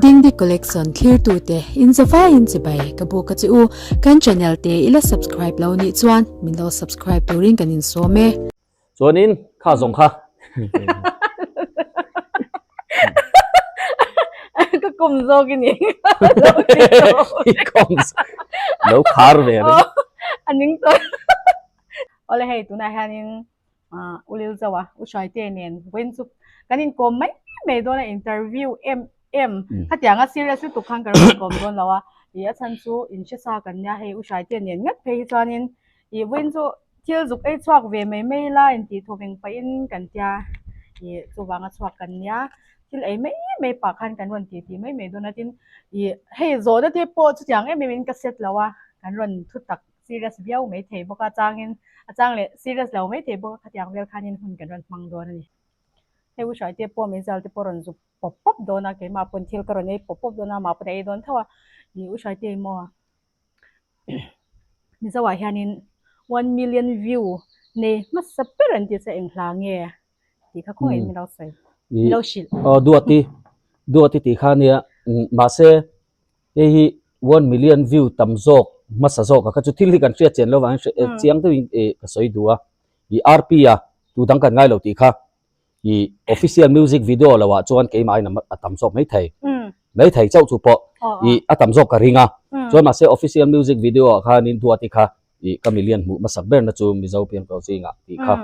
Dingdi Collection thlirtute in zavaiin chibai ka buk a che u. Kan channel te i la subscribe lo nih chuan min lo subscribe turin kan insawm e. Chuanin kha zawng kha. Ka kum zawk i ni. I kum lo khar ve reng. A ning tawh. Awle hei tunah hianin U Lil Zoa, U Hruaite nen vawiin chu kan inkawm mai mai dawn a, interview em em khatianga serious lutuk khan kan rawn inkawm dawn lo a, ih a chhan chu in hre sa kan nia hei U Hruaite nen ngat phei hi chuanin ih vawiin chu thil zuk ei chhuak ve mai mai la intih thaw veng pahin kan tia ih chuvanga chhuak kan nia thil ei mai mai pah khan kan rawn titi mai mai dawn a tin ih hei zawhna te pawh chutiang em em in ka set lo a kan rawn thu tak serious viau mai thei bawk a changin a chang leh serious lo mai thei bawk a khatiang vel khanin hun kan rawn hmang dawn a ni. Hei u Hruaite pawh meizial te pawh rawn zuk pawp pawp dawn a keimah pawn thil ka rawn ei pawp pawp dawn a amah pawn a ei dawn tho a ih u Hruaite maw Mizo ah hianin one million view nei hmasa ber an tih chu eng hla nge tih kha khawngaih in min lo sawi min lo hrilh. Aw Duati Duati tih kha nia mahse Hei hi one million view tam zawk hmasa zawk a kha chu thil hi kan hriat chian lo vangin hre chiang deuhin ih ka sawi duh a ih RP a tu dang kan ngai lo tih kha ih official music video lo ah chuan keimah in a tam zawk mai thei mai thei chauh chu pawh ih a tam zawk ka ring a chuan mahse official music video ah khanin Duati kha ih ka million hmuh hmasak berna chu Mizo piang tawh zingah tih kha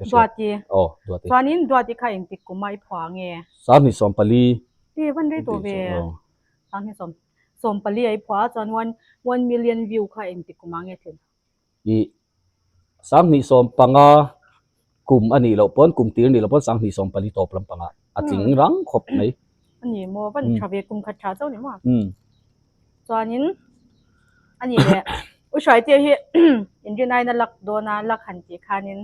Ka hria. Duati. Aw, Duati. Chuanin Duati kha engtik kum a i phuah nge? 2014. Ti van rei tawh ve. Sanghnih sawm 14 a i phuah a chuan one one million view kha engtik kum ah nge thleng? I 2015 kum a nih loh pawn kum tir nih loh pawn 2014 tawp lampang ah a tling rang khawp mai. A ni maw? Van tha ve kum khat tha chauh ni maw? Chuanin a ni leh U Hruaitea hi inrinaina lak dawna lak han tih khanin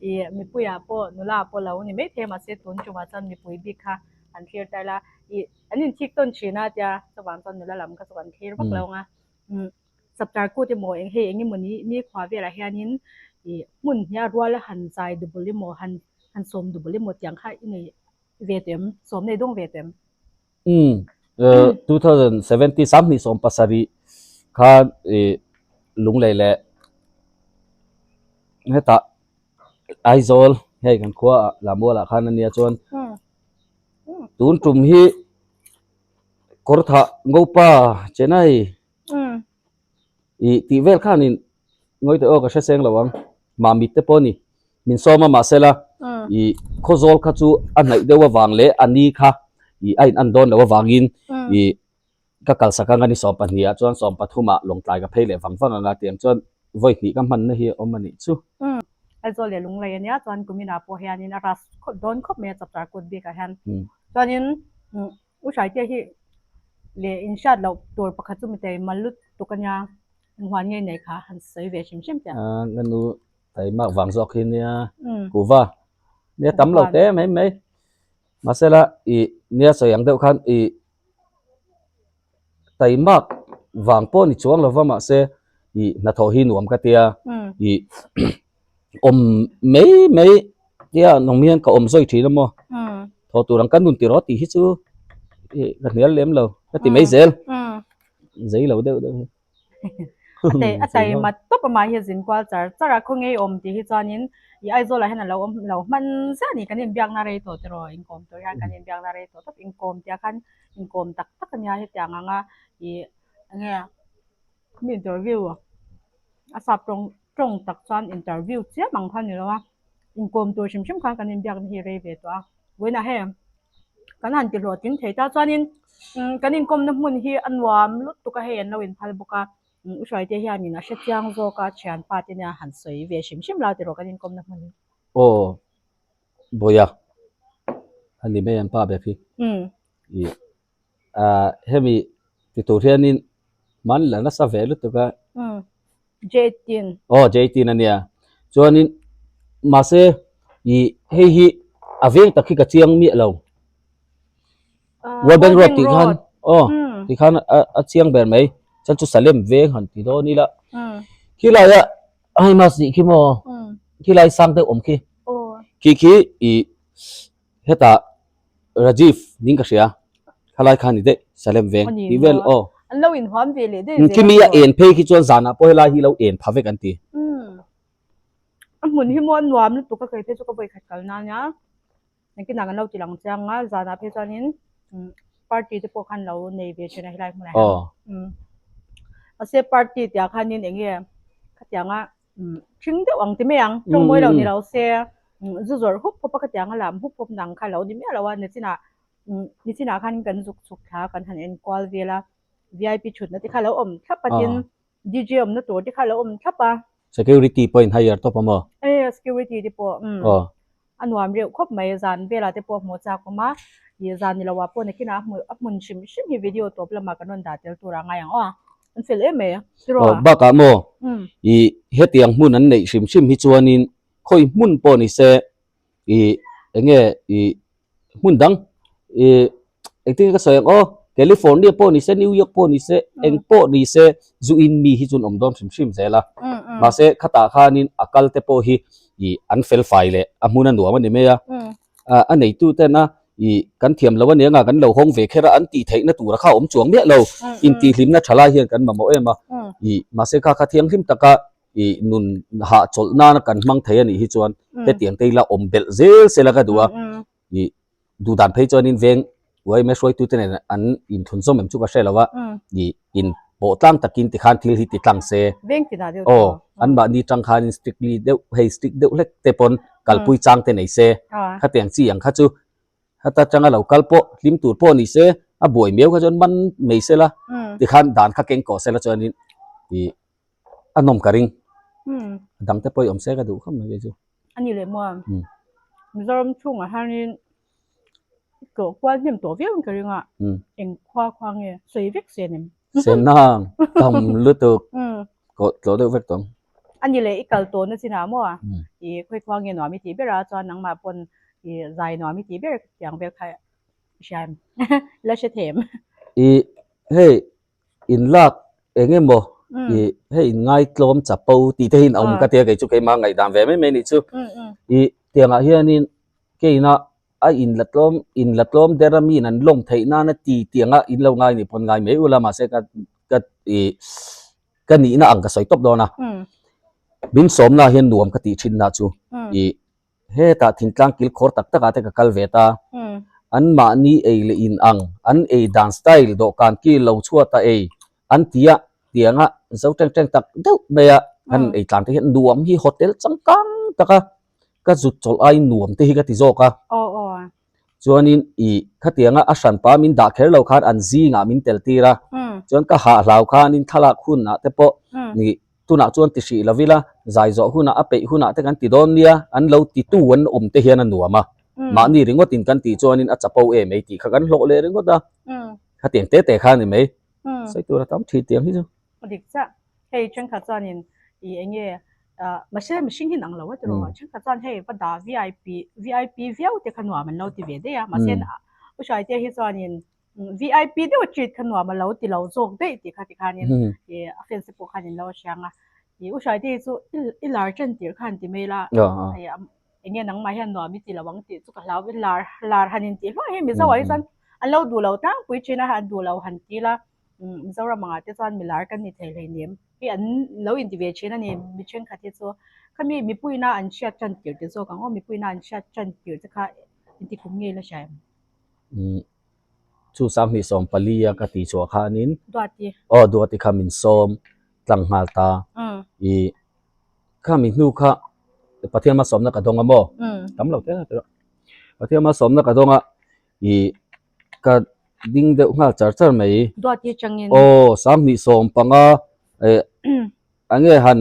ih mipuiah pawh nula pawh lo ni maithei a mahse tun tumah chuan mipui bik kha an thlir ta ila ih an inthik tawn thin a tia chuvang chuan nula lam kha chu kan thlir vak lo ang a umm chapchar kut emaw eng hei eng emaw ni nikhua velah hianin ih hmun hnia rual a han zai dubul emaw han han sawm dubul emaw tiang kha i nei ve tawh em sawm nei dawng ve tawh em. Umm 2017 2017 khan ih Lunglei leh hetah Aizawl hei kan khua ah Lamual ah khan ania chuan tun tum hi Kawrthah Ngopa Chennai Ih tih vel khanin ngawi teh aw ka hre seng lo ang Mamit te pawh a ni min sawm a mahsela ih Khawzawl kha chu a hnaih deuh avang leh a ni kha ih a in an dawn loh avangin ih ka kalsak anga ni 12 ah chuan 13 ah Lawngtlai ka phei leh vang vang anga tiang chuan vawi hnih ka hmanna hi a awm a nih chu. Aizawl leh Lunglei ania chuan kuminah pawh hianin a ras dawn khawp mai a chapchar kut bikah hian chuanin U Hraite hi leh in hriat loh tur pakhat chu mitei mal lutuk a nia, enghuan ngei nei kha han sawi ve hrim hrim teh. Ka nu taimak vang zawk hi nia kuva nia tam lo te mai mai mahsela ih nia sawi ang deuh khan ih taimak vang pawh ni chuang lova mahse ih hnathawh hi nuam ka tia ih awm mai mai tia nang hian ka awm zawi thin a maw thaw tur ang ka nun tiraw tih hi chu ih ka hnial lem lo ka ti mai zel zei lo deuh deuh hi a tei a tei mat tawp a mah hi a zin kual char char a khaw ngei awm tih hi chuanin ih Aizawl ah hian a lo awm lo hman ziah a ni kan inbiakna rei tawh tiraw inkawm tur hian kan inbiakna rei tawh tawp inkawm tia khan inkawm tak tak a nia hetiang anga ih enge mi interview a sap tawng tawng tak chuan interview chiam ang kha a ni lo a inkawm tur hrim hrim khan kan inbiakna hi rei ve tawh a vawiinah hei kan han ti hlawhtling thei ta chuanin umm kan inkawmna hmun hi a nuam lutuk a hei an lo inphal bawk a umm u Hruaite hianin a hre chiang zawk a thianpa te nia han sawi ve hrim hrim la tiraw kan inkawmna hmun hi. Aw Bawiha a ni mai an pa ber hi ih ah hemi ti tur hianin man la nasa ve lutuk a. J18. Aw J18 a nia chuanin mahse ih hei hi a veng tak hi ka chiang miah lo. World Bank Road tih khan aw tih khan a chiang ber mai chuan chu Salem veng han ti dawn ila khilaia hei mask nih khi maw khilai sang deuh awm khi khi khi ih hetah Rajiv ning ka hria. Khalai kha ni daih Salem veng tih vel aw. An lo inhuam ve leh daih zel a. Khimi a en phei khi chuan zanah pawh helai hi lo en pha vek an ti. A hmun hi maw a nuam lutuk a kei phei chu ka vawi khat kal na nia. Engtin ah kan lo ti lang chiang a zanah phei chuanin party te pawh khan lo nei ve thin a helai hmunah hian. Mahse party tih ah khanin eng nge khatianga Thing deuh ang ti mai ang, tawng mawi lo ni lo se, zu zawrh hup hup a khatiang a lam hup hup nang kha lo ni miah lo a, nichinah nichinah khan kan zuk chhuk thla kan han enkual vel a, vip thutna te kha lo awm thlap a tin DJ awmna tur te kha lo awm thlap a. Security pawh in hire tawp a maw? E security te pawh umm. A nuam reuh khawp mai, zan velah te pawh hmuh chak awm a, ih zan ni loah pawh nakinah a hmu a hmun hrim hrim hi video tawp lamah kan rawn dah tel tur a ngai ang aw a, an fel em mai tiraw? Aw bakah maw ih hetiang hmun an neih hrim hrim hi chuanin khawi hmun pawh ni se ih eng nge ih hmun dang ih engtin nge ka sawi ang aw California pawh ni se New York pawh ni se eng pawh ni se zu in mi hi chu an awm dawn hrim hrim zel a mahse khatah khanin a kal te pawh hi ih an fel fai leh a hmun a nuam a ni mai a a neitu ten a ih kan thiam lo ania nga kan lo hawng ve kher a an tih theihna tura kha a awm chuang miah lo intihhlimna tha lai hian kan mamawh em a ih mahse kha kha thianghlim taka ih nun hahchawlh nana kan hmang thei a nih hi chuan hetiang te ila awm belh zel sela ka duh a ih duh dan phei chuanin veng uaime hruaitute nen an inthlun zawm em chu ka hre lo a ih in pawh tlang takin tikhan thil hi ti tlang se aw anmahni tang khanin strictly deuh hei strict deuh hlek te pawn kalpui chang te nei se khatiang chi ang kha chu heta tanga lo kal pawh hlim tur pawh ni se a buai miau kha chuan man mai sela tikhan dan kha keng kawh sela chuanin ih a nawm ka ring a dang te pawh i awm se ka duh khawp mai kei chu. A ni leh maw? Mizoram chhungah hianin tlawh kual hnem tawh viau in ka ring a, eng khua khua nge sawi vek se nem? Senang tam lutuk tlawh deuh vek tawh ang. A ni leh i kal tawhna chinah maw i khawi khua nge nuam i tih ber a, chuan nangmah pawn i zai nuam i tih ber tiang vel kha i hria em? I la hre thei em? I hei in lak eng emaw ih hei in ngaitlawm chapo tih te hian a awm ka tia kei chu keimah ngaihdan ve mai mai nih chu ih tiangah hianin keina a in la tlawm in la tlawm der a mi in an lawm theih nana ti tianga in lo ngai nih pawn ngai mai ula mahse ka ka ih ka nihna ang ka sawi tawp dawn a min sawmna hian nuam ka tih thinna chu ih Hetah thingtlang kilkhawr tak takah te ka kal ve ta. Anmahni ei leh in ang, an ei dan style dawhkan kil lo chhuat a ei an ti a, tianga zo teng teng tak deuh mai a kan ei tlan te hian nuam hi hotel changkang taka ka zut chawlh aiin nuam te hi ka ti zawk a. Chuanin ih khatianga a hranpa min dah kher lo khan an zingah min tel tir a, chuan ka hah hlau khanin thlalak hunah te pawh nih tunah chuan ti hrih lo ila zai zawh hunah a peih hunah te kan ti dawn nia an lo ti tu an awm te hian a nuam a, mahni ringawtin kan tih chuanin a chapo em ei tih kha kan hlawh leh ringawt a, khatiang te te kha a ni mai, sawi tur a tam thin tiang hi chu. A dik chiah, hei thenkhat chuanin ih eng nge Mahse mihring hi nang lo a tiraw thenkhat chuan hei va dah vip vip viau te kha nuam an lo ti ve daih a mahse u Hruaite hi chuanin vip deuh a treat kha nuam a lo ti lo zawk daih tih kha tikhanin ih a fans te pawh khan in lo hriang a ih u Hruaite hi chu i lar ṭan tirh khan ti mai la eng nge nangmah hian nuam i ti lo ang tih chu ka hlau i lar lar han intih hluah hi Mizo ah hi chuan an lo duh lo tlangpui ṭhin a an duh lo han ti la Mizoram angah te chuan milar kan ni thei hleinem. Hei an lo inti ve thin a ni, mi thenkhat hi chu khami mipuina an hriat tan tir te zawk ang aw, mipuina an hriat tan tir te kha inti kum ngei la hria em? Umm chu sanghnih 14 a ka tih chhuah khanin Duati. Aw Duati kha min sawm tlang nghal ta. Ih khami hnu kha Pathian malsawmna ka dawng a maw? Tam lo te te Pathian malsawmna ka dawng a ih ka ding deuh nghal char char mai. Duat hi changin. Aw, 25 sawmpanga eh a nge han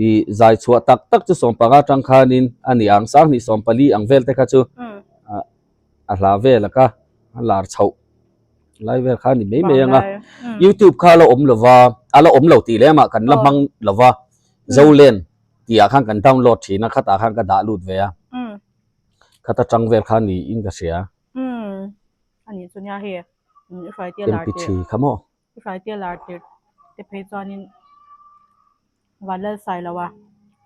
ih zai chhuah tak tak chu sawmpanga tang khanin a ni ang, 24 sawmpali ang vel te kha chu a hla vel a ka a lar chhoh lai vel kha a ni mai mai ang a. Youtube kha a la awm lo va, a la awm lo tih leh amah kan la hmang lo va, Zolen tih ah khan kan download thin a, khatah khan ka dah lut ve a, khata tang vel kha niin ka hria. Umm ani chu nia hei i hruaitia lar tirh kha maw i hruaitia lar tirh te phei chuanin Vanlal Sailoa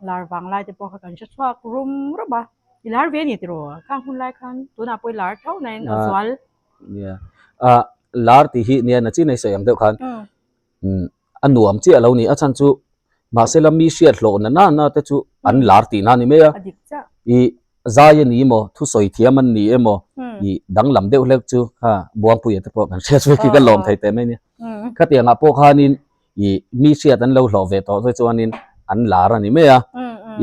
lar vang lai te pawh kha kan hre chhuak rum rum a i lar ve a ni tiraw khang hun lai khan tunah pawh i lar tho na in a zual nia ah. lar tih hi nia na chin a i sawi ang deuh khan a nuam chiah lo ni a chhan chu mahse la mi hriat hlawh na na na te chu an lar tih na ni mai a i zai a ni emaw thusawi thiam an ni emaw i danglam deuh hlek chu kha Buangpuia te pawh kan hriat chu khi ka lawm thei teh mai nia khatiangah pawh khanin i mi hriat an lo hlawh ve tawh te chuanin an lar a ni mai a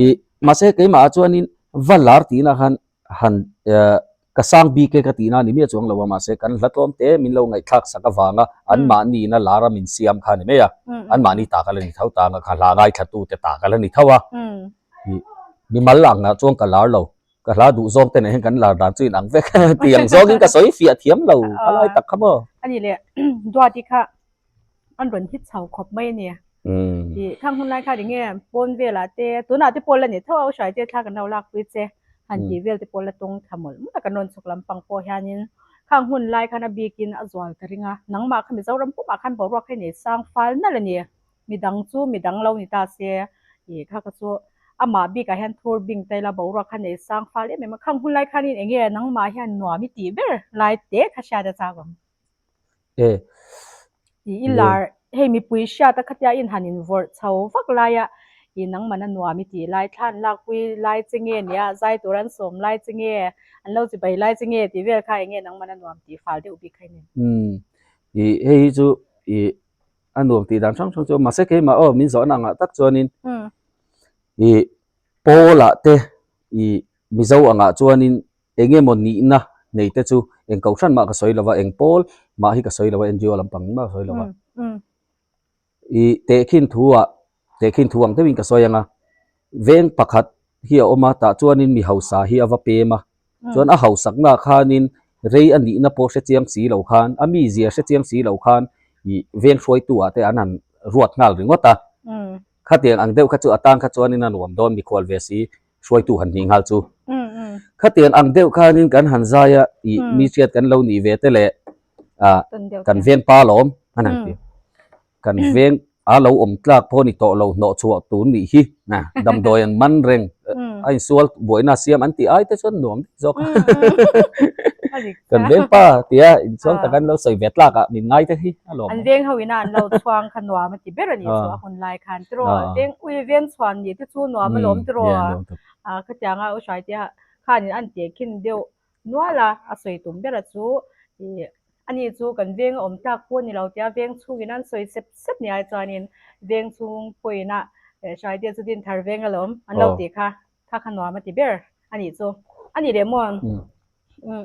i mahse keimah ah chuanin va lar tihna khan han ka sang bik e ka tihna a ni miah chuang lo a mahse kan hla tlawm te min lo ngaihthlak sak avanga an mahni ina lar a min siam kha a ni mai a an mahni ta ka la ni tho ta ang a kha hla ngaithla tu te ta ka la ni tho a i mimal ang ah chuan ka lar lo ka hla duh zawng te nen hian kan lar dan chu inang vek tih ang zawngin ka sawi fiah thiam lo a lai tak kha maw. A ni leh Duati kha an rawn hit chho khawp mai a ni. I khang hun lai kha ri nge pawn velah te tunah te pawh la ni tho a u hruai te thla kan lo lak pui che han tih vel te pawh la tawng tha mawlh mawlh a kan rawn chhuk lampang pawh hianin khang hun lai khan a bikin a zual ka ring a nangmah kha Mizoram pumah khan boruak hi nei sang fal nalh a ni. Midang chu midang lo ni ta se i kha kha chu amah bikah hian thur bing ta ila boruak kha nei sang fal em em a khang hun lai khanin eng nge nangmah hian nuam i tih ber lai te kha hriat a chak ang. E. I i lar hei mipui hriat a khatia in han in vawrh chho vak lai a i nangmah na nuam i tih lai thla an lakpui lai che nge nia zai tur an sawm lai che nge an lo chibai lai che nge tih vel kha eng nge nangmah na nuam tih fal deuh bik kha i nei. Umm i hei hi chu i a nuam tih dan hrang hrang chu mahse keimah aw min zawhna angah tak chuanin i pawlah te i Mizo angah chuanin eng emaw nihna nei te chu eng kohhran mah ka sawi lo va, eng pawl mah hi ka sawi lo va, NGO lampang mah ka sawi lo va. I tehkhin thu ah, tehkhin thu ang deuhin ka sawi ang a, veng pakhat hi a awm a, tah chuanin mi hausa hi a va pem a, chuan a hausakna khanin rei a nihna pawh hre chiang si lo khan, a mizia hre chiang si lo khan i veng hruaitu ah te an han ruat nghal ringawt a. Khatiang ang deuh kha chu a tan kha chuanin a nuam dawn mikhual ve si. hruaitu han nih nghal chu. Khatiang ang deuh khanin kan han zai a, ih mi hriat kan lo nih ve te leh ah kan veng pa lawm an han ti. Kan veng a lo awm tlak pawh ni tawh lo hnawh chhuah tur nih hi damdawi an man reng a insual buaina siam an tih ai te chuan nuam daih zawk a. Kan veng pa tia inchuang tak an lo sawi ve tlak ah min ngai te hi a lawm. An veng ho ina an lo chhuang kha nuam a ti ber a nih chu a hun lai khan tiraw veng ui veng chhuan nih te chu nuam a lawm tiraw a khatianga u hraite khanin an teh khin deuh nual a a sawi tum ber a chu ih ani chu kan veng a awm tlak pawh a ni lo tia veng chhungin an sawi sep sep ni ai chuanin veng chhung pawhin a hraite chu dinthar veng a lawm an lo tih kha. Kha kha nuam a ti ber a nih chu. A nih leh maw? Umm.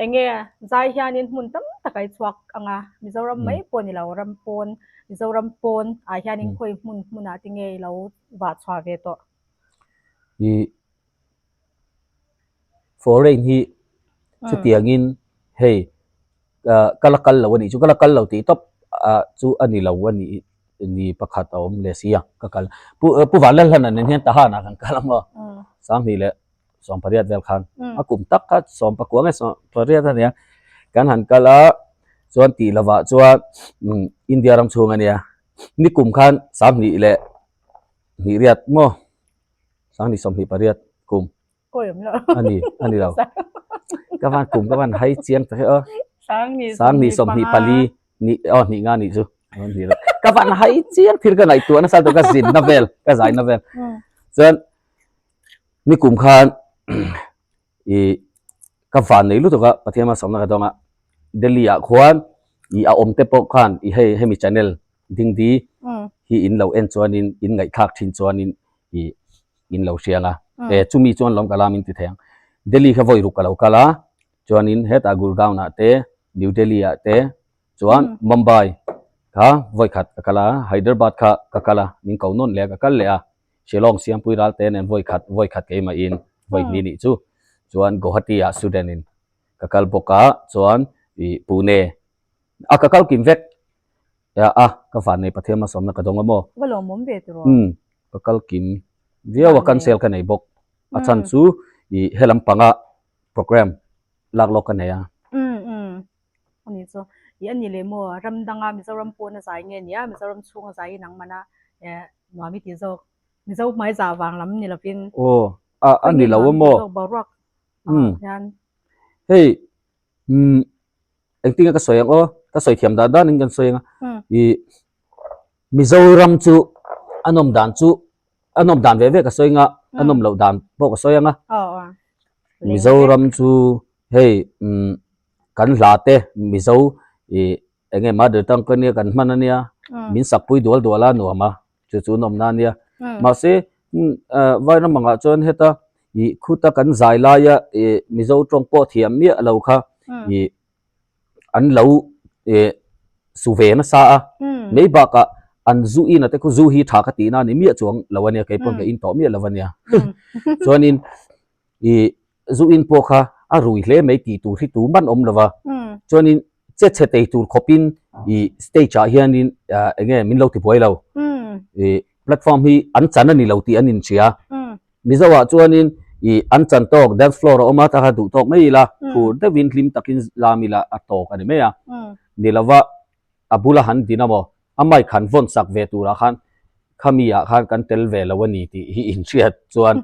Eng nge zai hianin hmun tam tak a i chhuak ang a, Mizoram mai pawh ni lo, ram pawn, Mizoram pawn ah hianin khawi hmun hmunah te nge i lo vah chhuah ve tawh? I foreign hi chutiangin hei ka la kal lo a nih chu, ka la kal lo tih tawp chu a ni lo a nih ni pakhat a awm leh si a, ka kal. Pu Pu Vanlalhlana nen hian Tahan ah kan kal ang aw, Sanghnih leh Sawmpariat vel khan a kum tak kha Sawmpakua nge Sawmpariat a nia, kan han kal a chuan tih lovah chuan India ram chhung a nia, nikum khan Sanghnih leh Hnihriat maw Sanghnih 28 kum. A ni, a ni lo. Ka van kum ka van hai chiang tak e aw. Sangni 24 ni aw hnih nga nih chu. Ka van hai chiang thil ka ngaihtuah nasa tawh ka zin na vel, ka zai na vel. Chuan ni kum khan i ka van nei lutuk a Pathian malsawmna ka dawng a. Delhi ah khuan i a awm te pawh khan i hei hemi channel Dingdi hi in lo en chuanin in ngaihthlak thin chuanin i in lo hriang a e chumi chuan lawm ka lam in ti thei ang Delhi kha vawi ruk ka lo kal a chuanin hetah Gurgaon ah te New Delhi ah te chuan Mumbai kha vawi khat ka kal a Hyderabad kha ka kal a min ko nawn leh a ka kal leh a Shillong Siampui ral te nen vawi khat vawi khat keimah in vawi hnih nih chu chuan Guwahati ah student in ka kal bawk a chuan ih Pune a ka kal kim vek Ya a, ka van nei Pathian hmasawmna ka dawng a maw? Va lawmawm ve tiraw? Umm, ka kal kim viau a, cancel ka nei bawk. A chhan chu i helam panga program lak lawk ka nei a. Umm umm, ani chu i a ni leh maw? Ram danga Mizoram pawn a zai nge nia, Mizoram chhung a zai in ang man a, eh nuam i ti zawk. Mizo hmai zah vang lam ni lovin. Aw, a a ni lo a maw? Boruak ah hian. Hei, umm. Engtinge ka sawi ang aw, ka sawi thiam dan danin kan sawi ang a. Ih Mizoram chu a nawm dan chu a nawm dan ve ve ka sawi ang a, a nawm loh dan pawh ka sawi ang a. Mizoram chu hei umm kan hla te Mizo ih eng nge mother tongue ka nia kan hman a nia, min sakpui dual dual a nuam a, chu chu nawmna a nia. Mahse Vairam angah chuan heta ih khuta kan zai laia ih Mizo tawng pawh thiam miah lo kha ih an lo ih su ve nasa a. Mai bakah an zu in a te khu zu hi tha ka tihna a ni miah chuang lo a nia kei pawn ka in tawh miah lo a nia. Chuanin ih zu in pawh kha a rui hle mai tih tur hi tu man awm lo va. Chuanin che chhe tei tur khawpin ih stage ah hianin eng nge min lo ti buai lo. Ih platform hi an chan a ni lo tih an inhria. Mizo ah chuanin ih an chan tawk dance floor a awm a taka duh tawk mai ila phur deuhin hlim takin lam ila a tawk a ni mai a. Ni lova a bula han din a maw a mic han vawn sak ve turah khan khami ah khan kan tel ve lo a ni tih hi inhriat chuan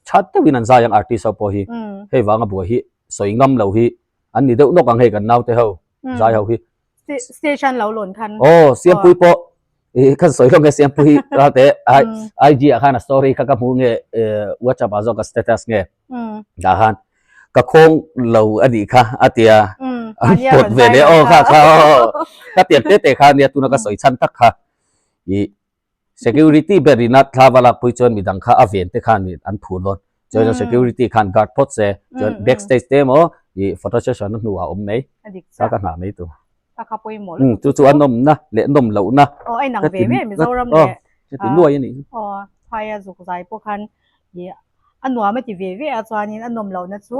that deuhin an zai ang artist ho pawh hi hei vanga buai hi sawi ngam lo hi an ni deuh nawk ang hei kan naute ho zai ho hi. Stage an lo lawn khan. Aw Siampui pawh i kan sawi hlawm nge Siampui rate IG ah khan a story kha ka hmu nge WhatsApp ah zawk a status nge dah khan ka khawng lo a nih kha a tia an pawt ve leh aw kha kha aw ka tiang te te kha nia tuna ka sawi chhan tak kha i Security ber ina thla va lakpui chuan midang kha a ven te khan an phur dawn. Chuan security khan guard phawt se, chuan back stage te emaw ih photo session a hnuah a awm mai. Kha ka nghah mai tur. Umm chu chu a nawmna leh nawm lohna ka ti aw ka ti nuai a nih chu. Aw phaia zuk zai pawh khan ih a nuam a ti ve ve a chuanin a nawm lohna chu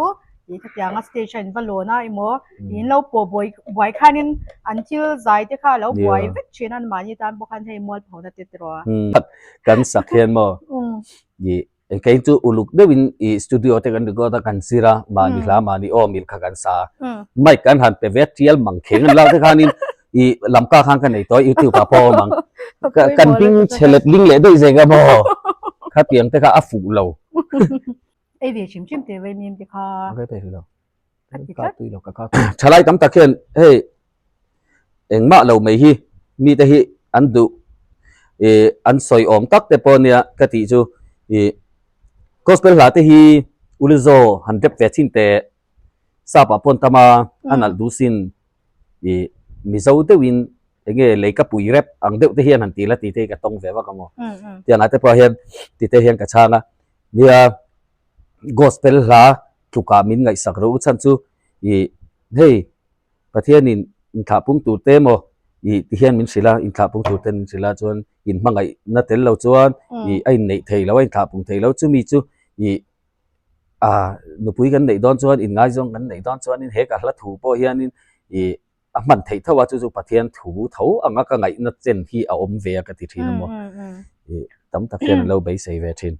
ih khatianga stage a in va lawn a emaw in lo pawh buai buai khanin an thil zai te kha a lo buai vek thin a mahni tan pawh khan hei mualphona te tiraw a. Kan sak hian maw ih kei chu uluk deuhin ih studio te kan record a kan zir a mahni hla mahni aw mil kha kan sa a mic kan han pe ve a tial mang kheng an lak te khanin ih lamka khan ka nei tawh a youtube ah pawh a awm ang. Kan hming chhe let ling leh daih zek a maw? Khatiang te kha a fuh lo. Ei ve hrim hrim teh Vaimim te kha. Ka pe lo. Ka tui lo ka ka. Thalai tam tak hian hei engmah lo mai hi mite hi an duh ih an sawi awm tak te pawh nia ka tih chu ih gospel hla te hi Ulizo han rep ve chin teh sap ah pawn tam a a nalh duh sin ih Mizo deuhin eng nge lei ka pui rep ang deuh te hian han ti la tih te hi ka tawng ve vak a maw tiang ah te pawh hian ti te hian ka chhang a nia gospel hla tlukah min ngaihsak rawh u chhan chu ih hei Pathianin inthlah pung tur te emaw ih ti hian min hrilh a inthlah pung tur ten min hrilh a chuan inhmangaihna tel lo chuan ih a inneih theih loh a inthlah pung theih loh chumi chu ih Ah nupui kan neih dawn chuan inngaizawng kan neih dawn chuanin he ka hla thu pawh hianin ih a hman theih tho a chu chu Pathian thu tho anga ka ngaihna chen hi a awm ve a ka ti thin a maw ih tam tak hian an lo beisei ve thin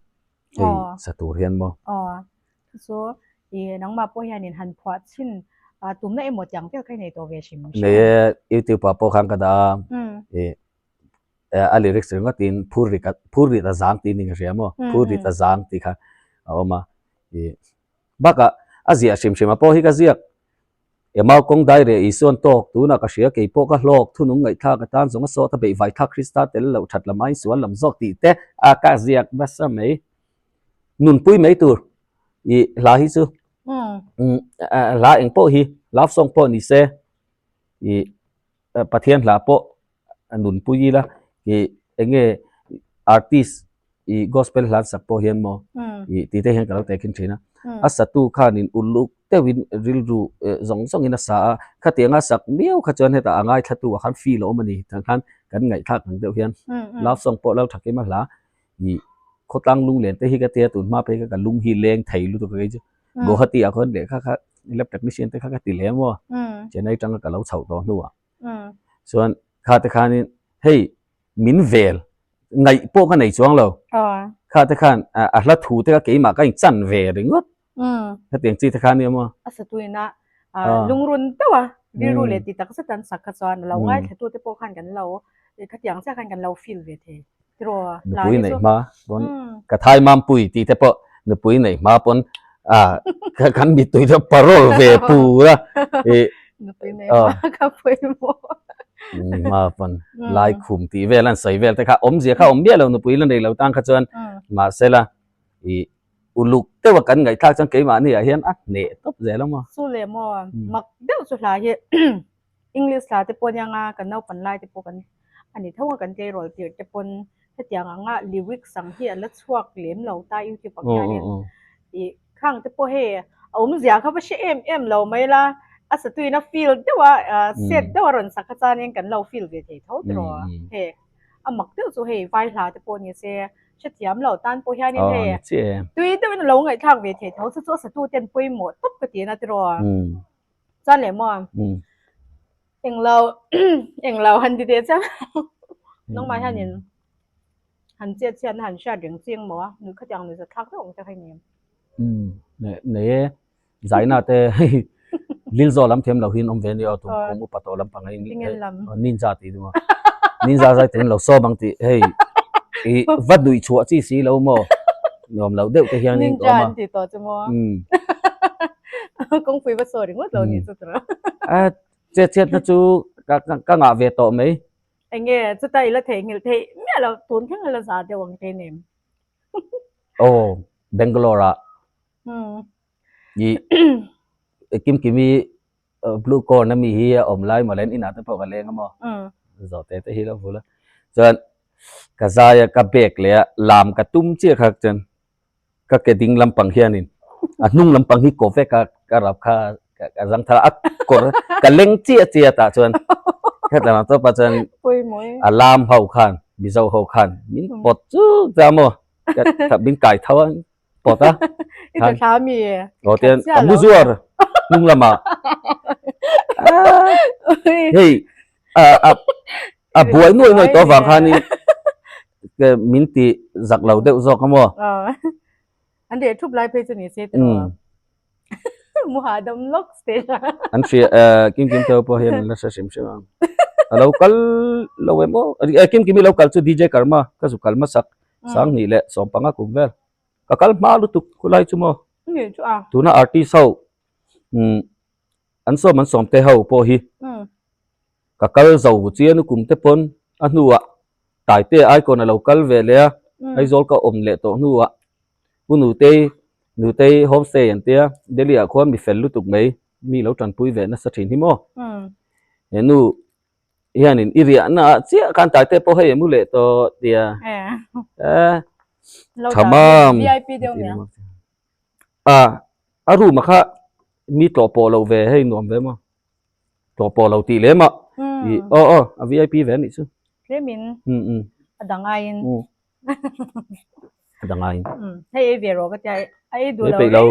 hei sa tur hian maw. Aw chu ih nangmah pawh hianin han phuah chhin tumna emaw tiang vel kha i nei tawh ve hrim hrim. Nei e youtube ah pawh khan ka dah a ih a lyrics ringawt in phur rit a phur rit a zang tih ni ka hria maw phur rit a zang tih kha a awm a ih bakah a ziah hrim hrim a pawh hi ka ziak Emau kawng dai reh Isuan tawk tunah ka hria kei pawh ka hlawk thunung ngaihthlak atan zawng a sawt a beih vai thlak Krista tel loh that lam aiin sual lam zawk tih te a ka ziak nasa mai nunpui mai tur ih hla hi chu hla eng pawh hi love song pawh ni se ih Pathian hla pawh a nunpui ila ih eng nge artist ih gospel hla an sak pawh hian maw ih tih te hian ka lo tehkhin thin a a satu khanin uluk deuhin rilru zawng zawngin a sa a khatianga sak miau kha chuan hetah a ngaithlatu ah khan feel a awm a ni tah khan kan ngaihthlak ang deuh hian love song pawh lo thakim a hla ih khawtlang lunglen te hi ka tia tun hma phei kha ka lung hi leng thei lutuk a kei chu Guwahati ah khawn lehkha kha lab technician te kha ka ti leh maw Chennai tanga ka lo chhoh tawh hnuah chuan kha te khanin hei min vel ngaih pawh ka nei chuang lo kha te khan a hla thu te kha keimah ka inchan ve ringawt hetiang chi te kha nia maw a satuina lungrun deuh a rilru leh ti tak zet an sak kha chuan lo ngaithla tu te pawh khan kan lo khatiang chiah khan kan lo feel ve thei Nupui neih hma pawn ka thai mampui tih te pawh nupui neih hma pawn ah kan mittui te parol ve pur a ih. Nupui nei hma kha pawimawh. Hma pawn lai khum tih vel an sawi vel te kha awmzia kha awm miah lo nupui la nei lo tan kha chuan mahsela ih uluk deuh a kan ngaihthlak chuan keimahni ah hian a hneh tawp zel a maw. Chu leh maw mak deuh chu hla hi English hla te pawh aniang a kan naupan lai te pawh kan a ni tho a kan tleirawl tirh te pawn hetiang anga lyrics ang hi a la chhuak lem lo ta youtube ah khianin ih khang te pawh hei a awmzia kha va hre em em lo mai la a satuin a feel deuh a set deuh a rawn sak kha chuanin kan lo feel ve thei tho tiraw hei a mak deuh chu hei vai hla te pawh ni se hrethiam lo tan pawh hianin hei tui deuhin a lo ngaihthlak ve thei tho chu chu a satu ten pawimawh tawp ka ti na tiraw. Chuan leh maw? Englo englo han ti teh chiang nangmah hianin han chet chhiatna han hriat reng chiang maw a nui khatiang nui zathlak deuh ang che kha i ni. Nei nei e zaina te hei Lilzo lam thiam lo hian awm ve nia tum kum upa tawh lampang a ninja tih chu maw ninja zai turin lo sawm ang tih hei i va nuih chhuah chi si lo maw nuam lo deuh te hianin ka awm a. Ninja an ti tawh chu maw. Kawngpui va sawi ringawt lo nih chu tura. A chet chhiatna chu ka ka ngah ve tawh mai. Enge chuta i la theihnghilh theih miah lo tun thleng a la za deuh ang te nem. Aw Bangalore ah i Kimkimi Blue corn ami hi a awm lai mawle inah te pawh ka leng a maw zawh te te hi lo vul a chuan ka zai a ka bag leh a lam ka tum chiah kha chuan ka ke ding lampang hianin a hnung lampang hi kaw vek a ka rap kha ka zang thar a a kawr ka leng chiah chiah tah chuan heta lam tawpah chuan a lam ho khan mizo ho khan min pawt chuk ta maw min kai tho a. pawt a. I ta thla mi. Aw tian ka mu zuar hnung lamah. Hei a a a buai nuai nuai tawh avang khanin min ti zak lo deuh zawk a maw. An reh thup lai phei chu ni se tiraw. Mu hahdam lawk stage a. An hria Kim Kim te pawh hian an la hre hrim hrim ang. A lo kal lo em aw. Kim Kimi lo kal chu DJ Karma ka zu kal hmasak Sanghnih leh sawmpanga kum vel. Ka kal hma lutuk khulai chu maw? Nge chu a. Tuna artist ho umm an sawm an sawm te ho pawh hi ka kal zo chian u kum te pawn a hnuah Taite icon a lo kal ve leh a Aizawl ka awm leh tawh hnuah u Nutei Nutei homestay an tia Delhi ah khuan mi fel lutuk mai mi lo tanpui ve nasa thin hi maw? He nu hianin i riahna ah chiah khan Taite pawh hei a mu leh tawh tia eh thamam a a room a kha mi tlawh pawh lo ve hei nuam ve maw tlawh pawh lo tih lem a i aw aw a vip ve anih chu tlemin a dang aiin a dang aiin hei ei ve rawh ka tia a ei duh lo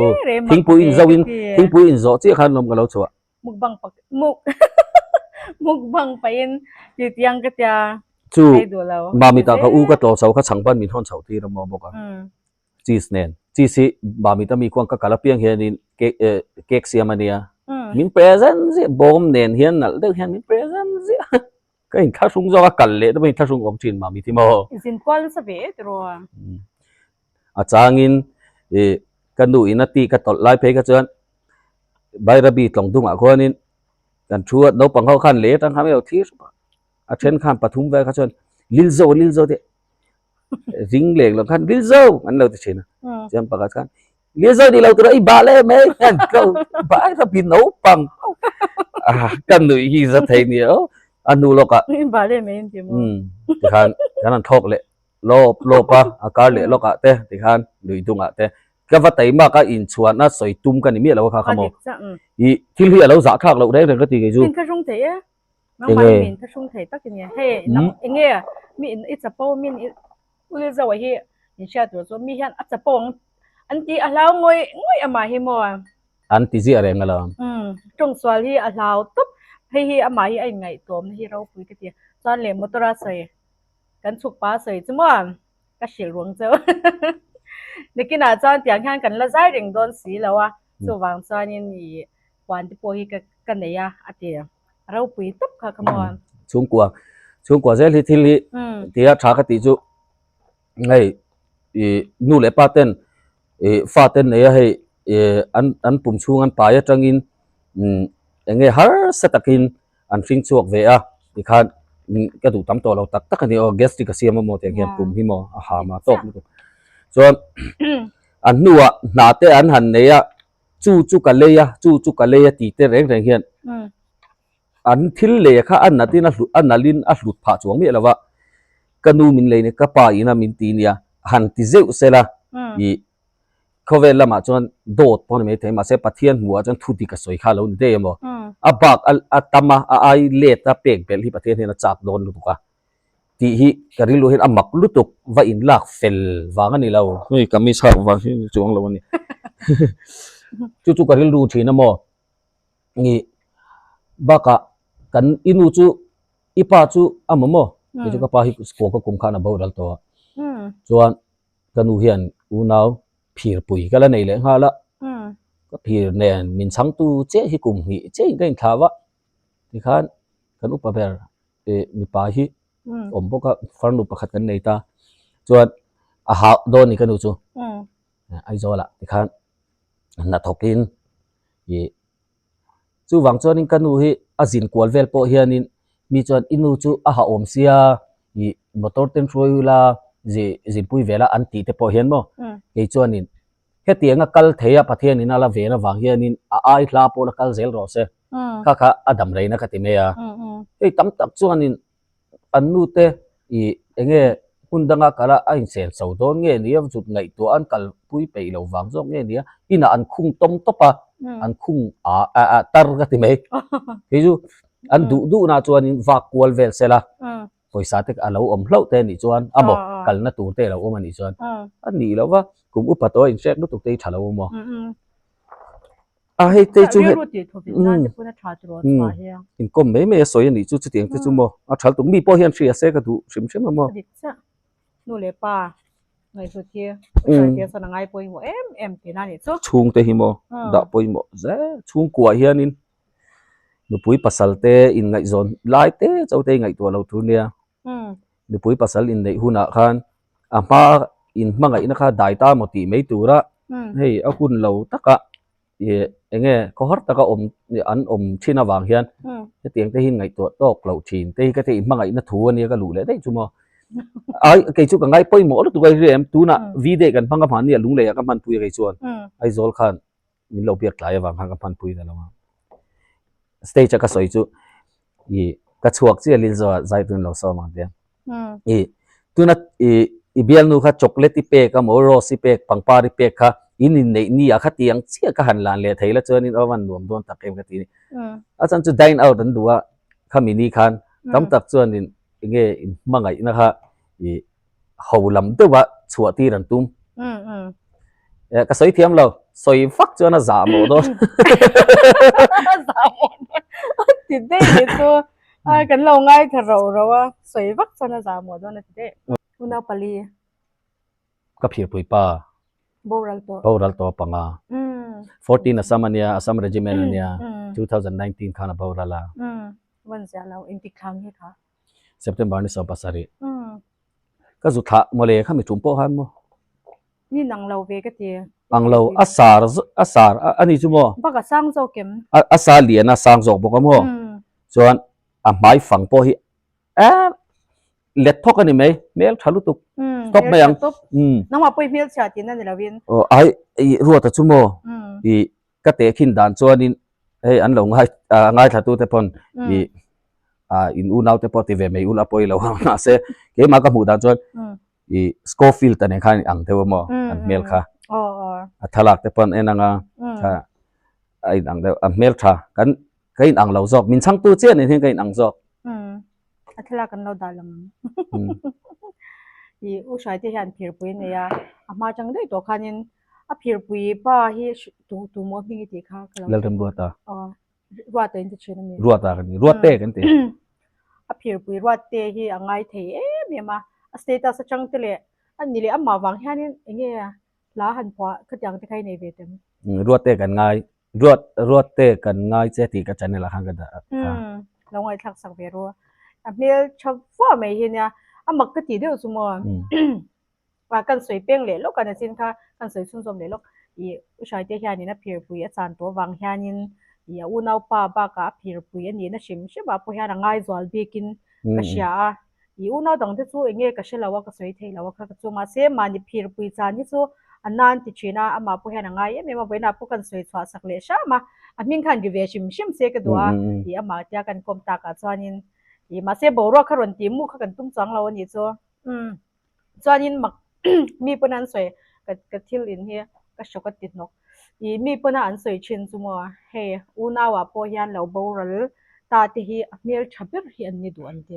thingpui in zo in thingpui in zawh chiah khan lawm ka lo chhuah mukbang pak muk mukbang pahin ti tiang ka tia chu mami ta ka u ka tlaw chho kha chhangban min hawn chho tir a maw bawk a cheese nen cheese hi mami ta mi khuan ka kal apiang hianin cake eh cake siam ania min present ziah bawm nen hian nalh deuh hian min present ziah ka inthlahrung zawk a kal leh te pawh inthlahrung awm thin mami thi maw zin kual nasa ve e tiraw a changin ih ka nu in a ti ka tawlh lai phei kha chuan Bairabi tlawng dungah khuanin kan thu a naupang ho khan lei atang khan ilo thlir hrep a a then khan pathum vel kha chuan Lilzo Lilzo te ring leng lo khan Lilzo an lo ti thin a chuan pakhat khan Lilzo ni lo tura i bah leh mai hian ka Bairabi naupang ho ka nuih hi za thei nia aw a hnu lawkah i bah leh mai an ti maw tikhan kan han thlawk leh lawp lawp a a kar leh lawkah te tikhan nuih dungah te Ka va taimak a inchhuahna sawi tum ka ni miah lo a kha kha maw. I thil hi a lo zah thlak loh reng reng ka ti kei chu. Min thlahrung thei e. Nangmah hi min thlahrung thei tak i ni. Hei nang enge mi in i chapo min i ul zauh hi in hriat tur chu mi hian a chapo ang an ti a hlau ngawih ngawih amah hi maw. An ti ziah reng alawm. Umm tawngsual hi a hlau tawp. Hei hi amah hi a inngaihtuamna hi ropui ka ti. Chuan leh motor a sawi kan chhuk pa a sawi chu maw. Ka hrilh ruang cheu. Nikinah chuan tiang hian kan la zai reng dawn si lo a, chuvang chuanin i huan te pawh hi ka ka nei a, a ti. A ropui tawp kha ka maw. Chhungkua, chhungkua zel hi thil hi tia tha ka tih chu hei i nu leh pa ten i fa ten nei a hei i an an pum chhung an pai atangin umm. Eng nge harsa takin an hring chhuak ve a tikhan ka duh tam tawh lo tak tak a ni aw gastric a siam a maw tiang hian pum hi maw a ham a tawk lutuk chuan an hnuah hna te an han nei a chu chu ka lei a chu chu ka lei a tih te reng reng hian an thil lei kha a nat in a hlut a nalh in a hlut phah chuang miah lo va ka nu min lei nia ka pa in a min ti nia han ti zeuh sela ih Khawvel lamah chuan dawt pawh a ni maithei mahse Pathian hmuhah chuan thu dik a sawi kha a lo ni daih emaw. A bak a tam a, a ai let a pek belh hi Pathian hian a chak dawn lutuk a tih hi ka rilru hian a mak lutuk va inlak fel vang a ni lo. Hei kamis hak vang hi chuang lo a ni. Chu chu ka rilru thin a maw? Ni bakah kan i nu chu i pa chu a maw maw? Kei chu ka pa hi kua ka kum khan a boral tawh a. Chuan Ka nu hian unau phirpui ka la nei leh nghal a, ka phir nen min chhangtu chiah hi kum hnih chiahin ka inthlah va, tikhan kan upa ber eh mipa hi awm bawk a, farnu pakhat kan nei ta, chuan a hau dawn ni ka nu chu Aizawl ah tikhan hnathawkin ih Chuvang chuanin ka nu hi a zin kual vel pawh hianin mi chuan i nu chu a hahawm sia ih motor ten hruai ula zi zinpui vela an tih te pawh hian maw kei chuanin hetianga kal thei a Pathianin a la ven avang hianin a ai hla pawh la kal zel rawh se kha kha a dam reina ka ti mai a hei tam tak chuanin An nute ih enge hmun danga kal a a insen chho dawn nge nia zut ngaihtuah an kalpui peih lo vang zawk nge nia inah an khung tawm tawp a an khung a a tar ka ti mai kei chu an duh duh na chuanin vak kual vel sela pawisa te a lo awm hlauh te anih chuan a maw kalna tur te a lo awm anih chuan a nih loh va kum upa tawh a inhrek lutuk te hi tha lo a maw. A hei te chu hei inkawm mai mai a sawi a nih chu chutiang te chu maw a thal tuk mi pawh hian hria se ka duh hrim hrim a maw. Dik chiah nu leh pa ngaihhlut hi hruaite sawn a ngai pawimawh em em tihna a nih chu. Chhungte hi maw dah pawimawh zel chhungkua hianin nupui pasal te inngaihzawn lai te chauh te ngaihtuah lo tur nia nupui pasal inneih hunah khan a hma inhmangaihna kha dai ta maw tih mai tura hei a hun lo taka ih eng nge khawhar taka awm an awm thin avang hian hetiang te hi ngaihtuah tawk loh thin te hi ka thei hmangaihna thu ania ka luh leh daih chu maw ai kei chu ka ngai pawimawh lutuk a i hria em tunah V day kan hmang a hmanni a lunglei ah ka hmanpui a kei chuan Aizawl khan min lo biak tlai avang khan ka hmanpui ta lo a stage a ka sawi chu ih ka chhuak chiah Lilzoa zai turin lo sawm ang tia ih tuna ih i bialnu kha chocolate i pek a maw rose i pek pangpar i pek kha in inneih ni ah kha tiang chiah ka han lan leh thei la chuanin aw van nuam dawn tak em ka ti a ni a chuan chu dine out an duh a khami ni khan tam tak chuanin enge inhmangaihna kha ih ho lam deuh a chhuah tir an tum. Eh, ka sawi thiam lo. Sawi vak chuan a zah mawh dawn. A zah mawh dawn. A ti daih ni chu. Ai kan lo ngai tha ro ro a. Sawi vak chuan a zah mawh dawn a ti daih. Unau pali. Ka phirpui pa. Boral tawh. Boral tawh panga. 14 Assam ania, Assam Regiment ania. 2019 khan a boral a. Van zia lo intik thlang hi kha. September ni 27. Ka zu thlah mawle kha mi tum pawh khan maw. Ni nang lo ve ka ti. Ang lo a sar a sar a ni chu maw. Bak a sang zawk em. A sa lian a sang zawk bawk a maw. Chuan a hmai fang pawh hi eh let thawk a ni mai hmel tha lutuk. Stop mai ang. Nangmah pawh i hmelchhia tihna ni lovin. Aw ai ruata chu maw. I ka tehkhin dan chuanin hei an lo ngai a ngaithla te pawn ih ah in unau te pawh ti ve mai ula pawi lo ang mahse keimah ka hmuh dan chuan ih Scofield ta nen khan ang deuh emaw an hmel kha a thlalak te pawn en anga kha a in ang deuh a hmel tha kan ka in ang lo zawk min chhangtu chiah nen hian ka in ang zawk. A thlalak an lo dah lang ang. Ih u Hraite hian phirpui a nei a, a hma atang daih tawh khanin A phirpui pa hi tu tu maw hming i tih kha ka lo Lalrem Ruata. Aw Ruata in ti thin a mi. Ruata kan ti. Ruatte kan ti. A phirpui Ruatte hi a ngai thei em em a. A status atang te leh a ni leh amah vang hianin eng nge hla han phuah khatiang te kha i nei ve tem. Ruatte kan ngai Ruat Ruatte kan ngai che tih ka channel ah khan ka dah kha. Lo ngaihthlak sak ve ru. A hmel tha vuah mai hi nia. A mak ka tih deuh chu maw. Ah kan sawi peng leh lawk a nachin kha kan sawi chhunzawm leh lawk ih u Hraite hianin a phirpui a chan tawh avang hianin. Ih a unaupa bakah a phirpui a nihna hrim hrim ah pawh hian a ngaizual bikin ka hria a. Ih unau dangte chu eng nge ka hre lo a, ka sawi thei lo a kha ka chu. Mahse mahni phirpui chan hi chu a nan ti thin a, amah pawh hian a ngai em em a, vawiinah pawh kan sawi chhuah sak leh hram a, a hming khan ri ve hrim hrim se ka duh a, ih amah tia kan kawm takah chuanin ih mahse boruak kha rawn tih mu kha kan tum chuang lo a nih chu. Umm. Chuanin mak mi pawn an sawi ka ka thil in hi ka hrawk a ti hnawk. Ih mi pawna an sawi thin chu maw hei unau ah pawh hian lo boral ta te hi a hmel tha ber hi an ni duh an ti.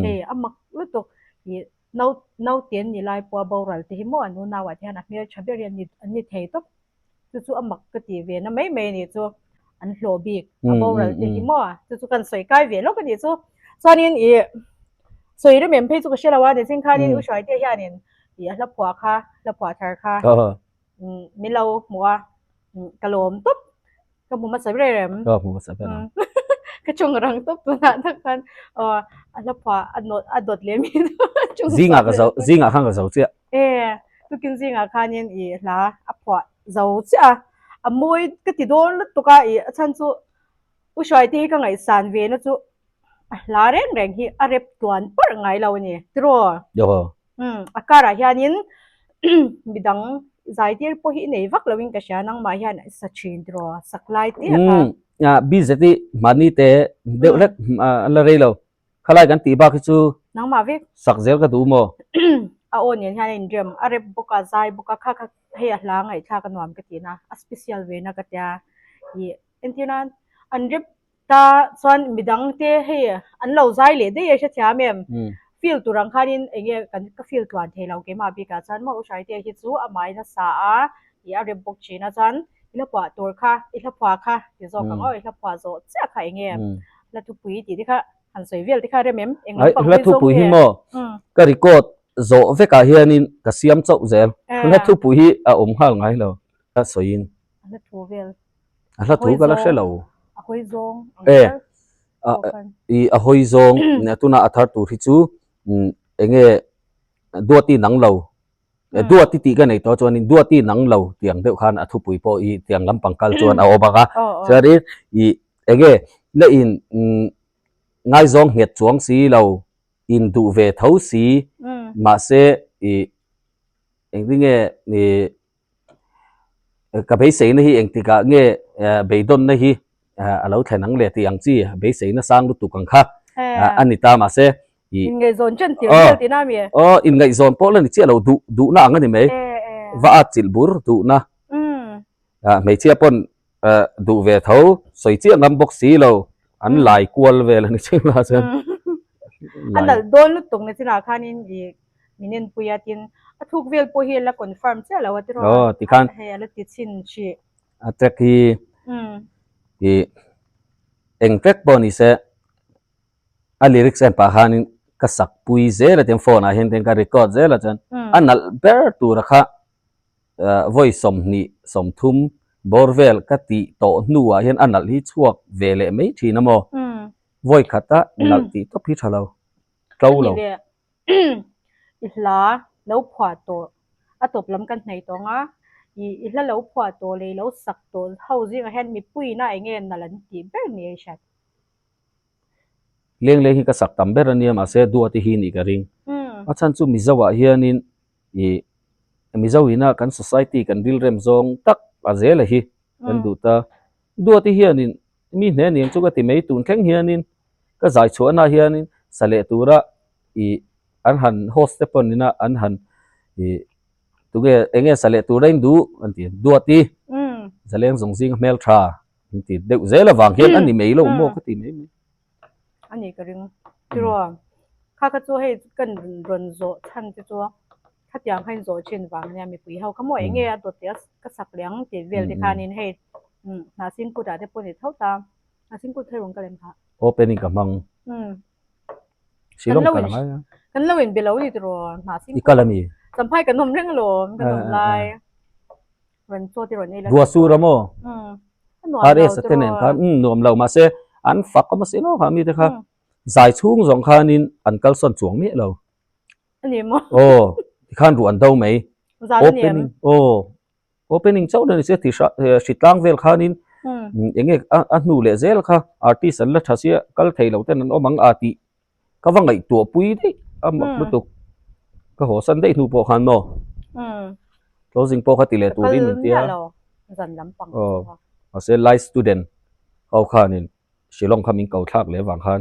Hei a mak lutuk ih nau naute an ni lai pawha boral te hi maw an unau ah te hian a hmel tha ber hi an ni an ni thei tawp. Chu chu a mak ka tih ve na mai mai a nih chu. An hlawh bik a boral te hi maw chu chu kan sawi kai ve lawk a nih chu. Chuanin ih sawi rem em phei chu ka hre lo a nichin khanin u Hruaite hianin ih a hla phuah kha hla phuah thar kha min lo hmu a ka lawm tawp ka hmu hmasa ber em ka hmu hmasa ber ang ka chung rang tawp tunah tak khan aw a hla phuah a nawt a dawt leh mi zingah ka zo zingah khan ka zo chiah e tukin zingah khanin i hla a phuah zo chiah a a mawi ka ti dawn lutuk a i a chhan chu u Hruaite hi ka ngaihsan ve na chu a hla reng reng hi a rep tluan parh ngai lo a ni tiraw Umm a karah hianin midang zaitir pawh hi i nei vak loin ka hria nangmah hian i sa thin tiraw sak lai te a kha. Umm BZ i mahni te deuh hlek a la rei lo khalai kan tih bak hi chu nangmah vek sak zel ka duh maw? A aw nen hian a inrem a rep bawk a zai bawk a kha kha hei a hla ngaihthlak a nuam ka tih na a special ve na ka tia ih entir nan an rep Ta chuan midang te hei an lo zai leh daih e hrethiam em? Feel tur ang khanin eng nge kan ka feel tluan thei lo keimah bikah chuan maw u Hraite hi chu amahin a sa a tih a rem bawk thin a chuan i hla phuah tur kha i hla phuah kha ti zawk ang aw i hla phuah zawh chiah kha eng nge hla thupui tih te kha han sawi vel te kha rem em? Eng lampang Hla thupui hi maw ka record zawh vekah hianin ka siam chauh zel hla thupui hi a awm nghal ngai lo ka sawiin. Hla thu vel. A hla thu ka la hre lo. A hawi zawng ang kher. E, i a hawi zawng tuna a thar tur hi chu enge duati nang lo. Duati tih ka nei tawh chuanin duati nang lo tiang deuh khan a thupui pawh i tiang lampang kal chuan a awm ang a. Chuanin i enge la in ngaizawng nghet chuang si lo in duh ve tho si mahse i engtinge i Ka beiseina hi engtikah nge beidawnna hi a lo thlen ang le tih ang chi beiseina sang lutuk ang kha a ni ta mahse i Inngaihzawn chen tir vel tihna a mi? Aw inngaihzawn pawh la ni chiah lo duh duhna ang a ni mai va at chilh bur duhna hmeichhia pawn duh ve tho sawi chiah ngam bawk si lo an lai kual vel a ni chiah la chuan A nalh dawn lutuk na chinah khanin i min enpui a tin a thuk vel pawh hi a la confirm chiah lo a tiraw Aw tikhan hei a la ti chhin hrih. A track hi i eng track pawh ni se a lyrics en pah khanin ka sak pui zel a tiang phone ah hian ka record zel a chuan a nalh ber tura kha vawi 20 30 bawr vel ka tih tawh hnuah hian a nalh hi chhuak ve leh mai thin a maw vawi khata nalh tih tawp hi tha lo tlo lo. I hla lo phuah tawh a tawp lam kan hnaih tawh ang a, i i hla lo phuah tawh leh i lo sak tawh ho zingah hian mipuiina eng nge nalh an tih ber ni a i hriat? Lengleng hi ka sak tam ber a nia mahse Duati hi nih ka ring. A chhan chu Mizo ah hianin i Mizo ina kan society kan rilrem zawng tak a zela hi kan duh ta. Duati hianin mi hne niang chu ka ti mai tun thleng hianin ka zai chhuahna hianin sa leh tura i an han host te pawn ina an han i tunge enge sa leh tura in duh an ti Duati zaleng zawng zinga hmel tha an ti deuh zel avang hian a ni mai lo maw ka ti mai mai. A ni ka ring tiraw kha kha chu hei kan rawn zawh chhan te chu khatiang kha in zawh thin vang ania mipui ho kha maw enge a dawt tih a ka sak leh ang tih vel te khanin hei hnahsin kutah te pawh ni tho ta hnahsin kut kha rawn ka lem phah. Opening ka hmang. Shillong kal angai a. Kan lo in be lo ni tiraw hnahsin I kal a mi? Champhai kan awm reng alawm kan awm lai. Rawn chaw te rawn ei la. Rua sur a maw? RS a te nen khan umm nuam lo mahse an fak awm asin aw kha mi te kha zai chhung zawng khanin an kalsawn chuang miah lo. A ni maw? Aw tikhan ruah an do mai. Zan a ni em? Opening aw opening chauh na ni se ti hritlang vel khanin. Eng nge a hnu leh zel kha artist an la tha sia kal thei lo ten an awm ang a tih ka va ngaihtuah pui daih a mak lutuk. Ka haw san daih hnu pawh khan maw closing pawh kha ti leh turin min tia. Aw mahse light student ho khanin Shillong kha min ko thlak leh avang khan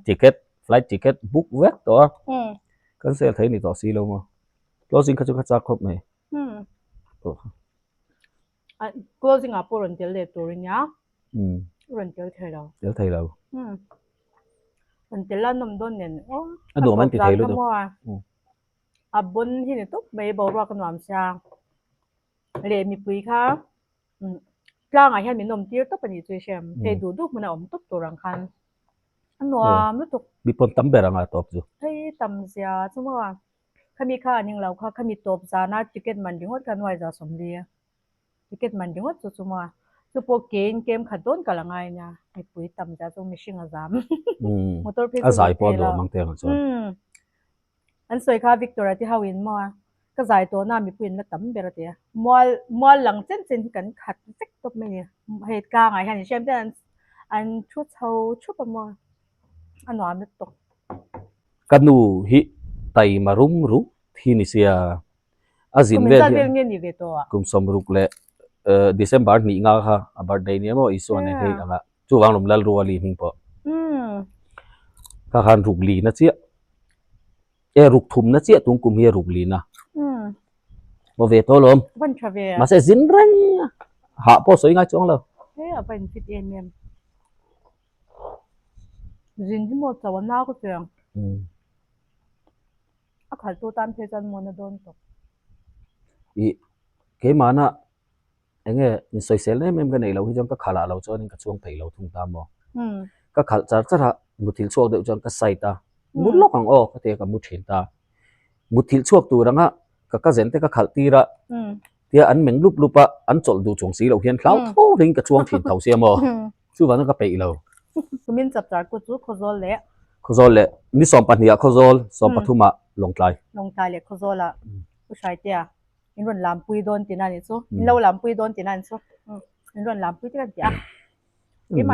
ticket flight ticket book vek tawh a cancel thei ni tawh si lo maw closing kha chu ka chak khawp mai. Closing ah pawh rawn tel leh tur ania rawn tel thei lo. Tel thei lo. Rawn tel a nawm dawn nen aw. A nuam an ti thei lutuk. A bawn hi ni tawp mai boruak a nuam sia leh mipui kha tlangah hian min awm tir tawp a nih chu i hriam hei duh duh hmun a awm tawp tur ang khan a nuam lutuk. Mi pawn tam ber anga tawp chu. Hei tam zia chu maw Khami kha an englo kha khami tawp zana ticket man ringawt kha nuai za sawmli a, ticket man ringawt chu chu maw chu pawh kein kem khat dawn ka la ngai nia mipui tam zia chu mihring a zam motor phei chu a zai pawh a nuam ang te ang chuan. An sawi kha Victor a ti ho in maw ka zai tawh na mipui in la tam ber a ti a, mual mual lang chen chen hi kan khat vek tawp mai a ni hei tlangah hian in hriam te an an thu chho thup a maw a nuam lutuk. Ka nu hi taima rum ruk hi ni sia, a zin vel hian kum sawmruk leh December hnih nga kha a birthday nia maw Isua nen hei anga chuvang lawm Lalruali hming pawh kha khan ruk lina chiah e ruk thumna chiah tung kum hi a ruk lina maw ve tawh lawm mahse zin reng a hah pawh sawi ngai chuang lo. Zin hi maw chauh a nau ka chiang. A khalh tu tan phei chuan maw na dawn tawp. I keimahna enge insawisel em em ka neih loh hi chuan ka khalh ah lo chuanin ka chuang peih lo thung ta maw. Ka khalh char char a muthilh chhuak deuh chuan ka side a mu lawk ang aw ka ti a ka mu thin ta. Muthilh chhuak tur anga ka cousin te ka khalh tir a tia an meng lup lup a an chawlh duh chuang si loh hian hlau tho reng ka chuang thin tho sia maw. Chuvangin ka peih lo. Kumin chapchar kut chu Khawzawl leh. Khawzawl leh ni sawmpahnih ah Khawzawl, sawmpathum ah Lawngtlai. Lawngtlai leh Khawzawl ah Pu Hraitea in rawn lampui dawn tihna a nih chu. In lo lampui dawn tihna a nih chu. In rawn lampui te kan ti a.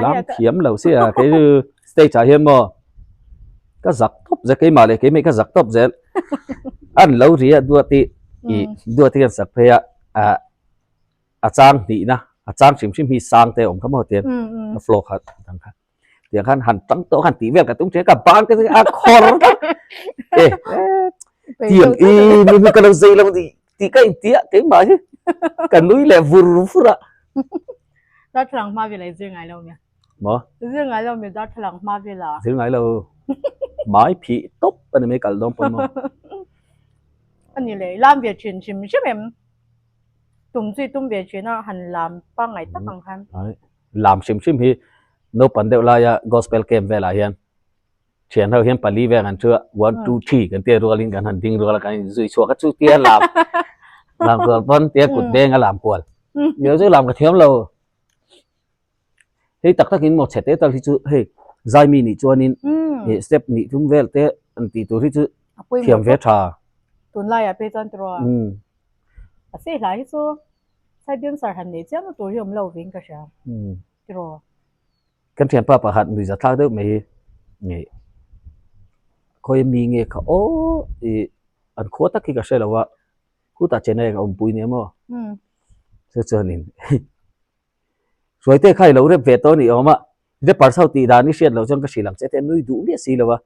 Lam thiam lo sia kei chu stage ah hian maw ka zak tawp zel keimah leh keimah hi ka zak tawp zel. An lo ri a Duati ih Duati hian sak phei a ah a chang hnihna a chang hrim hrim hi sang te a awm kha maw tiang a flow kha dang kha tiang khan han tang tawh khan tih vel ka tum thin ka ban te a khawr vek e tiang i mi hi ka lo zei lo ni tih ka inti a keimah hi ka nui leh vur vur a Darthlalang hma vela i zir ngai lo mi? Maw? Zir ngai lo mi darthlalang hma vela? Zir ngai lo. Mai phih tawp a ni mai kal dawn pawn maw? Ani le, i lam ve thin hrim hrim em? Tum chu i tum ve thin a, han lam pangngai tak ang khan. Lam hrim hrim hi naupang deuh laia gospel camp velah hian thian ho hian pali vel an thu a, one two three kan tia rualin kan han ding rual a, kan inzui chhuak a, chu tia lam lam kual pawn tia kut beng a lam kual. Mizo chu lam ka thiam lo. Hei tak takin maw chhe te tal hi chu hei zaimi nih chuanin step nih tum vel te an tih tur hi chu thiam ve tha. Tunlaiah pei chuan tiraw a sei hlai hi chu side dancer han neih chiam na tur hi awm lo vin ka hria tiraw. Kan thianpa pakhat nuihza thlak deuh mai hi nge khawi mi nge kha aw ih an khua tak hi ka hre lo a khutah Chennai ah ka awmpui nia maw chu chuanin. Hruaite kha i lo rep ve tawh a ni awm a, rapper ho tih dan i hriat loh chuan ka hrilh ang che te nui duh miah si lo a,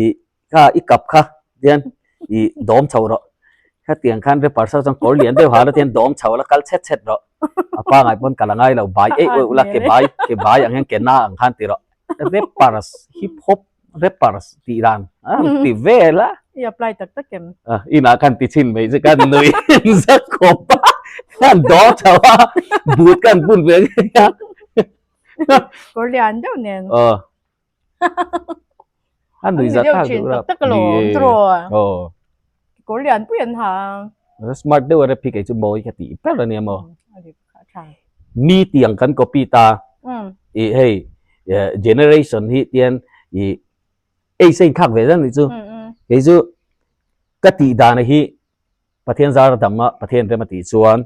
i kha i kap kha tian i dawm chho rawh, khatiang khan rapper ho chuan kawr lian deuh ha la tian dawm chho la kal chhet chhet rawh, a pangai pawn kal a ngai lo bai eih uaih ula ke bai ke bai ang hian ke na ang khan ti rawh, rappers hip hop rappers tih dan a ti vel a. I apply tak tak em? A inah khan ti chhin mai chu kan nui zak khawp a, kan dawr chho a, boot kan bun ve ngei a. Kawr lian deuh nen. Aw. A nui zat tak duh rap. Tak tak alawm tiraw. Aw. Kawr lian pui an ha. Smart deuh a rap hi kei chu mawi ka tih ber a nia maw. Mi tiang kan copy ta i hei generation hi tian i ei sein khak ve zan ni chu kei chu ka tih dan hi Pathian zar dam a Pathian rem a tih chuan.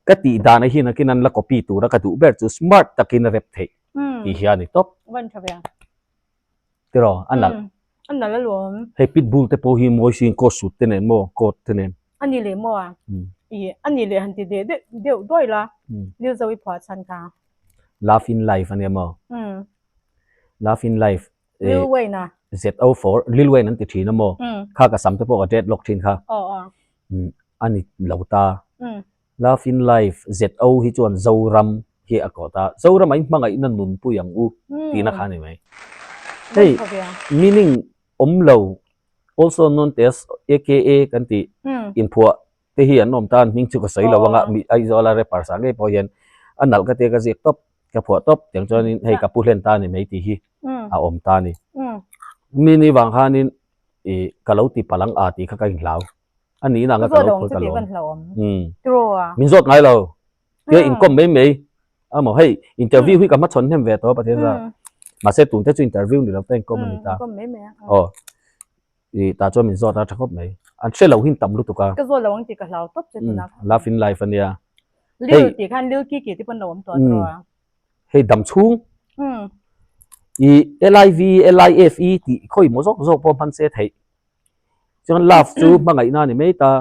Ka tih dan a hi nakin an la copy tura ka duh ber chu smart takin a rep theih tih hi a ni tawp. Van tha ve. Tiraw a nalh. A nalh alawm. Hei pitbull te pawh hi mawi siin coat suit te nen maw coat te nen. A ni leh maw a? I a ni leh han ti deh deuh deuh duai la Lilzo i phuah chhan kha. Love in life a nia maw? Love in life. Lil Wayne a. ZO4 Lil Wayne an ti thin a maw? Kha ka sam te pawh ka dreadlock thin kha. A ni lo ta. Love in life ZO hi chuan Zoram hi a kawt a, Zoram ah i hmangaihna nunpui ang u tihna kha a ni mai. Hei meaning awm lo also known as aka kan tih inphuah te hi an awm ta an hming chu ka sawi lo anga mi Aizawl a rapper sa ngei pawh hian a nalh ka tia ka ziak tawp ka phuah tawp tiang chuanin hei ka pu hlen ta a ni mai tih hi a awm ta a ni. Mi ni vang khanin ih ka lo ti palang a tih kha ka inhlau. A nih nanga ka lo phur ka lawm. Min zawt ngai lo. Tia inkawm mai mai. Amaw hei interview hi ka hmachhawn hnem ve tawh Pathian za. Mahse tun te chu interview ni lo ta inkawm a ni ta. Aw. I tah chuan min zawt a tha khawp mai. An hre lo hin tam lutuk a. Ka zawt lo ang tih ka hlau tawp che tunah. Love in life a nia. Lil tih khan Lil Kiki te pawn lo awm tawh tawh a. Hei dam chhung. I L-I-V, L-I-F-E tih khawi maw zawk zawk pawh hman se theih. Chuan love chu hmangaihna a ni mai ta.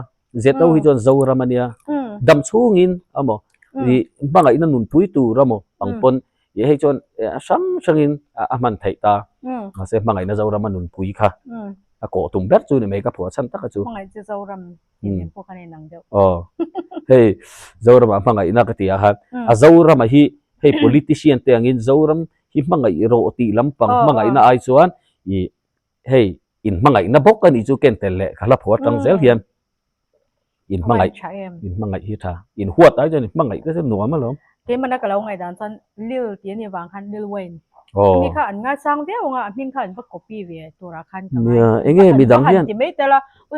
ZO hi chuan Zoram a nia. Dam chhungin amaw i hmangaihna nunpui tur amaw ang pawn i hei chuan a hrang hrangin a hman theih ta. Mahse hmangaihna Zoram a nunpui kha a kawh tum ber chu ni mai ka phuah chhan taka chu. Hmangaih chu Zoram tih nen pawh khan a inang deuh. Aw hei Zoramah hmangaihna ka ti ah khan a Zorama hi hei politician te angin Zoram hi hmangaih rawh tih lampang hmangaihna ai chuan i Hei, in hmangaihna bawk a nih chu ken tel leh ka hla phuah atang zel hian in hmangaih, in hmangaih hi tha. In huat ai chuan in hmangaih te chu nuam alawm. Keimahna ka lo ngaihdan chuan Lil tih a nih vang khan Lil Wayne. Khami kha an ngaisang viau ang a, a hming kha an va copy ve turah khan ka ngai. Nia, enge midang hian. Va han ti mai tel a, U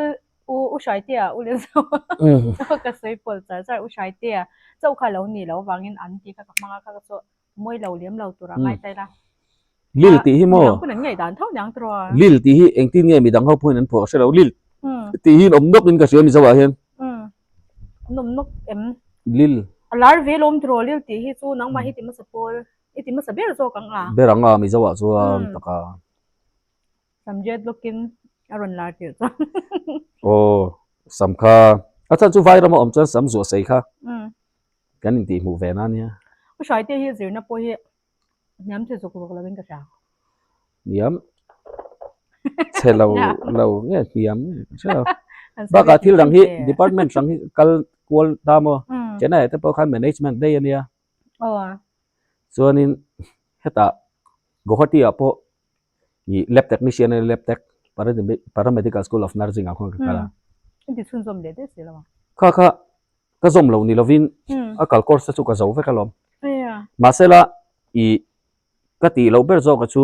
U U Hraite-a, U Lil Zoa ka sawi pawlh char char, U Hraite-a chauh kha lo nih loh avangin an tih kha ka hmang a, kha ka chu mawi lo lem lo tur a ngai ta ila. Lil tih hi maw? Midang pawn an ngaih dan tho niang tawh a. Lil tih hi engtin nge midang ho pawhin an phuah ka hre lo. Lil tih hi awm nawk in ka hria Mizo ah hian. An awm nawk em? Lil. A lar ve lawm tawh Lil tih hi chu nangmah hi ti hmasa pawl i ti hmasa ber zawk ang a. Ber ang a Mizo ah chuan taka. Sam jet lawkin a rawn lar tirh chuan. Aw sam kha a chhan chu Vairama awm chuan sam zuah sei kha. Kan intih hmuh ve na nia. U Hraite hi zirna pawh hi hniam chhe zuk zuk lovin ka hria. Hniam chhe lo lo nge hniam nge ka hre lo. Bakah thil dang hi department hrang hi kal kual ta maw? Chennai ah te pawh khan management daih a nia. Chuanin hetah Guwahati ah pawh ih lab technician a nia lab tech paramedical school of nursing ah khuan ka kal a. Inti chhunzawm leh daih si lo ang. Kha kha ka zawm lo ni lovin a kal course te chu ka zo vek alawm. Mahsela ih ka tih loh ber zawk a chu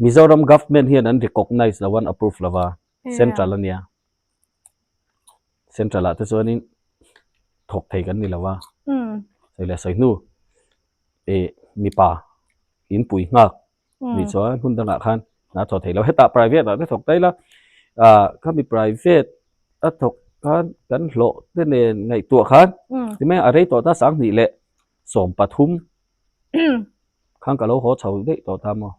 Mizoram government hian an recognize lo an approve lo va central a nia. Central ah te chuanin thawk thei kan ni lo va. Sawi leh sawi hnu ih mipa inpui nghak Nih chuan hmun dangah khan a thawk thei lo. Hetah private ah te thawk daih la, ah khami private a thawk khan kan hlawh te nen ngaihtuah khan timai a rei tawh ta 20 leh 13 khan ka lo haw chho daih tawh ta maw.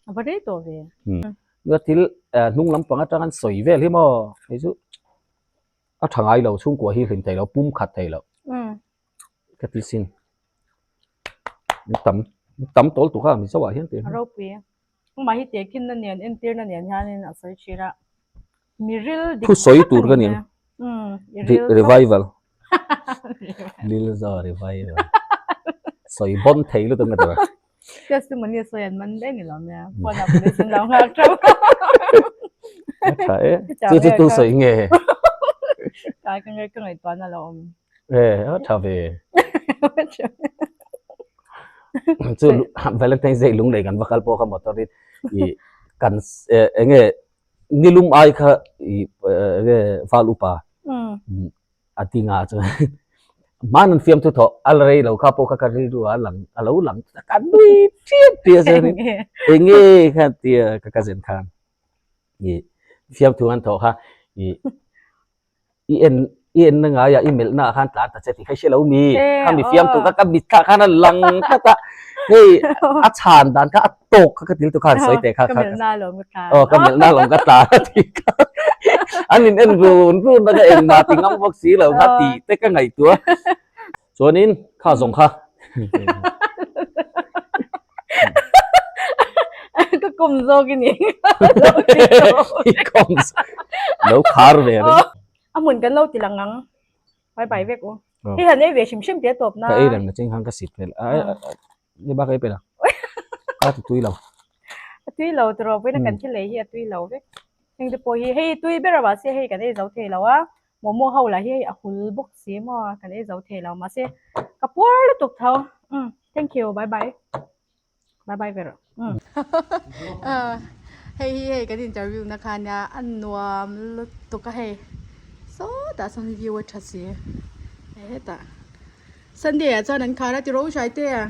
A va rei tawh ve. Nia thil hnung lampang atang an sawi vel hi maw hei chu a tha ngai lo chhungkua hi hlim thei lo pum khat thei lo. Ka ti sin. Tam tam tawl tu kha Mizo ah hian tih. A ropui. Amah hi tehkhin na nen entir na nen hianin a sawi thin a. Miril dik Thu sawi tur ka ni ang. Revival. Lilzo revival. Sawi bon thei lutuk na tur. Testimony sawi an man daih ni lo mai a. Phone ah police an lo nghak theuh. A tha e. Chu chu tu sawi nge? Kai ka ngai ka ngaihtuah na lo awm. E a tha ve. Chu Valentine's Day lunglei kan va kal pawh kha motor in i kan enge nilum ai kha i enge val upa a tinga chuan hman an fiamthu thawh a la rei lo kha pawh kha ka rilru ah a lang a lo lang ka nui ṭiat ṭiat chuan in enge kha tia ka cousin khan i fiamthu an thawh kha i i en. I enna ngaiah i melhna ah khan tlan ta che tih kha i hre lo mi? Kha mi fiamtu kha ka mitthla khan a lang tlat a, hei a chhan dan kha a tawk kha ka til tu khan sawi teh kha Ka melhna alawm ka tlan. Aw ka melhna alawm ka tlan a tih kha. An in en run run a ka engmah ti ngam bawk si lo kha tih te ka ngaihtuah. Chuanin kha zawng kha. Ka kum zawk i ni. I kum lo khar ve reng. A hmun kan lo ti lang ang. Bye bye vek u. Hei han ei ve hrim hrim tih a tawp na. Ka ei reng na cheng khan ka sit fel. Ni bak ei pela. Ka ti tui lo. A tui lo tiraw vawiin a kan thil ei hi a tui lo vek. Heng te pawh hi hei tui ber a mahse hei kan ei zo thei lo a. Momo ho lah hi hei a hul bawk si maw kan ei zo thei lo mahse ka puar lutuk tho. Umm thank you bye bye. Bye bye ve rawh. Umm. Hei hi hei kan interview na kha nia a nuam lutuk a hei sawtah sawn view a tha si hetah Sunday ah chuan an khar a ti ro hrai te a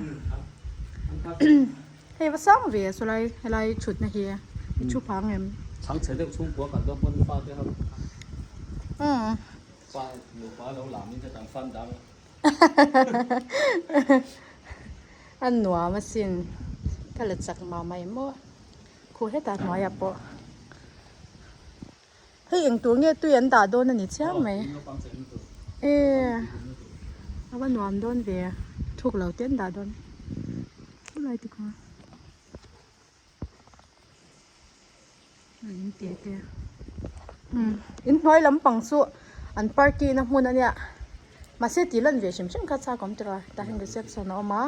hei va sang ve sawlai helai thutna hi i thu phang em. Chhangchhe deuh chhungkua kan dawn pawn fa te ho fa nupa lo lam in hetah an fan dang a. A nuam asin ka la chak mah mai maw khaw hetah hnuaiah pawh hei eng tur nge tui an dah dawn a ni chiang mai e a va nuam dawn ve thuk lo te an dah dawn khulai te kha in te te umm in hnuai lampang chu an party na hmun a nia mahse tih lan ve hrim hrim kha chak awm tawh a tah hian reception a awm a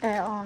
eh aw.